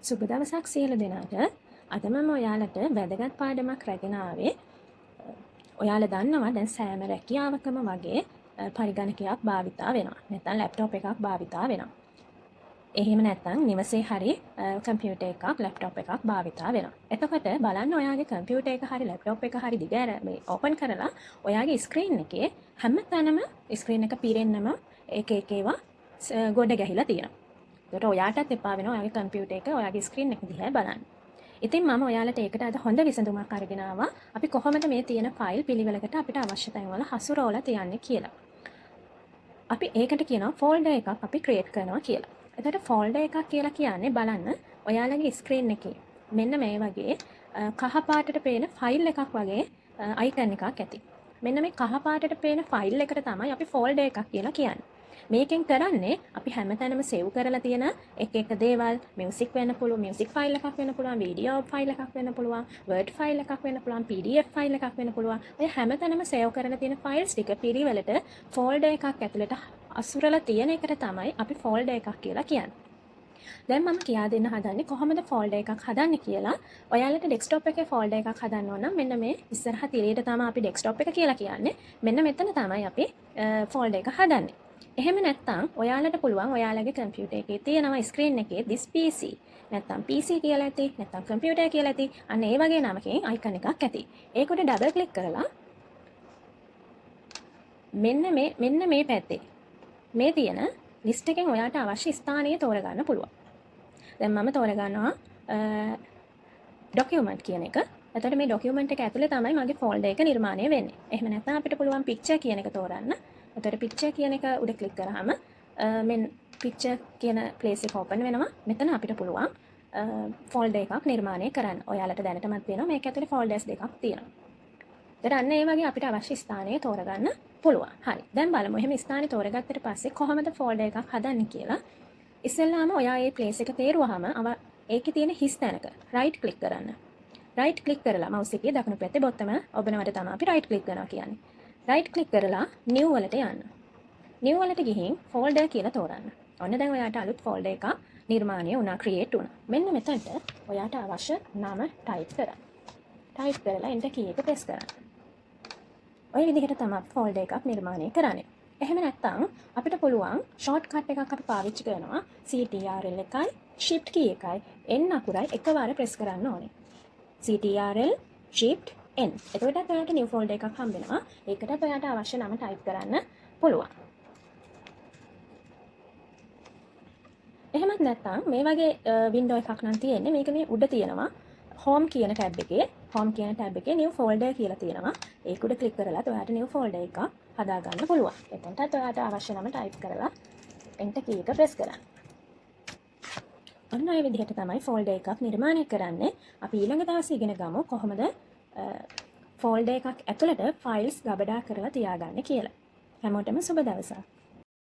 සුබ දවසක් සියලු දෙනාට. අද මම ඔයාලට වැදගත් පාඩමක් රැගෙන ආවේ. ඔයාලා දන්නවා දැන් සෑම රැකියාවකම වගේ පරිගණකයක් භාවිතා වෙනවා. නැත්නම් ලැප්ටොප් එකක් භාවිතා වෙනවා. එහෙම නැත්නම් නිවසේ හරි කම්පියුටර් එකක්, ලැප්ටොප් එකක් භාවිතා වෙනවා. එතකොට බලන්න ඔයාගේ කම්පියුටර් එක හරි ලැප්ටොප් එක හරි දිග ඇර මේ ඕපන් කරලා ඔයාගේ ස්ක්‍රීන් එකේ හැම තැනම ස්ක්‍රීන් එක පිරෙන්නම එක එක ඒවා ගොඩ ගැහිලා තියෙනවා. එතකොට ඔයාටත් එපා වෙනවා ඔයාගේ කම්පියුටර් එක ඔයාගේ ස්ක්‍රීන් එක දිහා බලන්න. ඉතින් මම ඔයාලට ඒකට අද හොඳ විසඳුමක් අරගෙන ආවා. අපි කොහොමද මේ තියෙන ෆයිල් පිළිවෙලකට අපිට අවශ්‍ය තැන්වල හසුරවලා තියන්නේ කියලා. අපි ඒකට කියනවා ෆෝල්ඩර් එකක් අපි ක්‍රියේට් කරනවා කියලා. එතකොට ෆෝල්ඩර් එකක් කියලා කියන්නේ බලන්න ඔයාලගේ ස්ක්‍රීන් එකේ මෙන්න මේ වගේ කහ පාටට පේන ෆයිල් එකක් වගේ අයිකන් එකක් ඇති. මෙන්න මේ කහ පාටට පේන ෆයිල් එකට තමයි අපි ෆෝල්ඩර් එකක් කියලා කියන්නේ. මේකෙන් කරන්නේ අපි හැමතැනම සේව් කරලා තියෙන එක එක දේවල්, මියුසික් වෙන්න පුළුවන්, මියුසික් ෆයිල් එකක් වෙන්න පුළුවන්, වීඩියෝ ෆයිල් එකක් වෙන්න පුළුවන්, වර්ඩ් ෆයිල් එකක් වෙන්න පුළුවන්, PDF file එකක් වෙන්න පුළුවන්. ඔය හැමතැනම සේව් කරලා තියෙන ෆයිල්ස් ටික පිළිවෙලට ෆෝල්ඩර් එකක් ඇතුළට අසුරලා තියෙන එකට තමයි අපි ෆෝල්ඩර් එකක් කියලා කියන්නේ. දැන් මම කියා දෙන්න හදන්නේ කොහොමද ෆෝල්ඩර් එකක් හදන්නේ කියලා. ඔයාලට ඩෙස්ක්ටොප් එකේ ෆෝල්ඩර් එකක් හදන්න ඕන නම් මෙන්න මේ ඉස්සරහ තිරයට තමයි අපි ඩෙස්ක්ටොප් එක කියලා කියන්නේ. මෙන්න මෙතන තමයි අපි ෆෝල්ඩර් එක හදන්නේ. එහෙම නැත්නම් ඔයාලට පුළුවන් ඔයාලගේ කම්පියුටර් එකේ තියෙනවා ස්ක්‍රීන් එකේ this PC, නැත්නම් PC කියලා ඇති, නැත්නම් කම්පියුටර් කියලා ඇති. අන්න ඒ වගේ නමකින් අයිකන් එකක් ඇති. ඒකට ඩබල් ක්ලික් කරලා මෙන්න මේ පැත්තේ මේ තියෙන ලිස්ට් එකෙන් ඔයාට අවශ්‍ය ස්ථානය තෝරගන්න පුළුවන්. දැන් මම තෝරගන්නවා ඩොකියුමන්ට් කියන එක. එතකොට මේ ඩොකියුමන්ට් එක ඇතුලේ තමයි මගේ ෆෝල්ඩර් එක නිර්මාණය වෙන්නේ. එහෙම නැත්නම් අපිට පුළුවන් පික්චර් කියන එක තෝරන්න. එතකොට පික්චර් කියන එක උඩ ක්ලික් කරාම මෙන්න පික්චර් කියන ප්ලේස් එක ඕපන් වෙනවා. මෙතන අපිට පුළුවන් ෆෝල්ඩර් එකක් නිර්මාණය කරන්න. ඔයාලට දැනටමත් පේනවා මේක ඇතුලේ ෆෝල්ඩර්ස් දෙකක් තියෙනවා. එතකොට අන්න ඒ වගේ අපිට අවශ්‍ය ස්ථානය තෝරගන්න පුළුවන්. හරි. දැන් බලමු එහෙම ස්ථානය තෝරගත්තට පස්සේ කොහොමද ෆෝල්ඩර් එකක් හදන්නේ කියලා. ඉස්සෙල්ලාම ඔයා මේ ප්ලේස් එක තේරුවාම ඒකේ තියෙන හිස් තැනක රයිට් ක්ලික් කරන්න. රයිට් ක්ලික් කරලා මවුස් එකේ දකුණු පැත්තේ බොත්තම ඔබනවට තමයි අපි රයිට් ක්ලික් කරනවා කියන්නේ. රයිට් ක්ලික් කරලා නිව් වලට යන්න. නිව් වලට ගිහින් ෆෝල්ඩර් කියලා තෝරන්න. ඔන්න දැන් ඔයාට අලුත් ෆෝල්ඩර් එකක් නිර්මාණය වුණා, ක්‍රියේට් වුණා. මෙන්න මෙතනට ඔයාට අවශ්‍ය නම ටයිප් කරන්න. ටයිප් කරලා එන්ටර් කී එක ප්‍රෙස් කරන්න. ඔය විදිහට තමයි ෆෝල්ඩර් එකක් නිර්මාණය කරන්නේ. එහෙම නැත්නම් අපිට පුළුවන් ෂෝට් කට් එකක් අපි පාවිච්චි කරනවා. CTRL එකයි Shift key එකයි N අකුරයි එකවර ප්‍රෙස් කරන්න ඕනේ. CTRL Shift N. එතකොටත් ඔයාලට නිව් ෆෝල්ඩර් එකක් හම්බ වෙනවා. ඒකටත් ඔයාට අවශ්‍ය නම ටයිප් කරන්න පුළුවන්. එහෙමත් නැත්නම් මේ වගේ වින්ඩෝ එකක් නම් තියෙන්නේ, මේක මේ උඩ තියෙනවා හෝම් කියන ටැබ් එකේ, හෝම් කියන ටැබ් එකේ නිව් ෆෝල්ඩර් කියලා තියෙනවා. ඒක උඩ ක්ලික් කරලා ඔයාට නිව් ෆෝල්ඩර් එකක් හදාගන්න පුළුවන්. එතනටත් ඔයාට අවශ්‍ය නම ටයිප් කරලා එන්ටර් කී එක ප්‍රෙස් කරන්න. ඔන්න ඔය විදිහට තමයි ෆෝල්ඩර් එකක් නිර්මාණය කරන්නේ. අපි ඊළඟ දවසේ ඉගෙන ගමු කොහොමද ෆෝල්ඩර් එකක් ඇතුළට ෆයිල්ස් ගබඩා කරලා තියාගන්නේ කියලා. හැමෝටම සුබ දවසක්.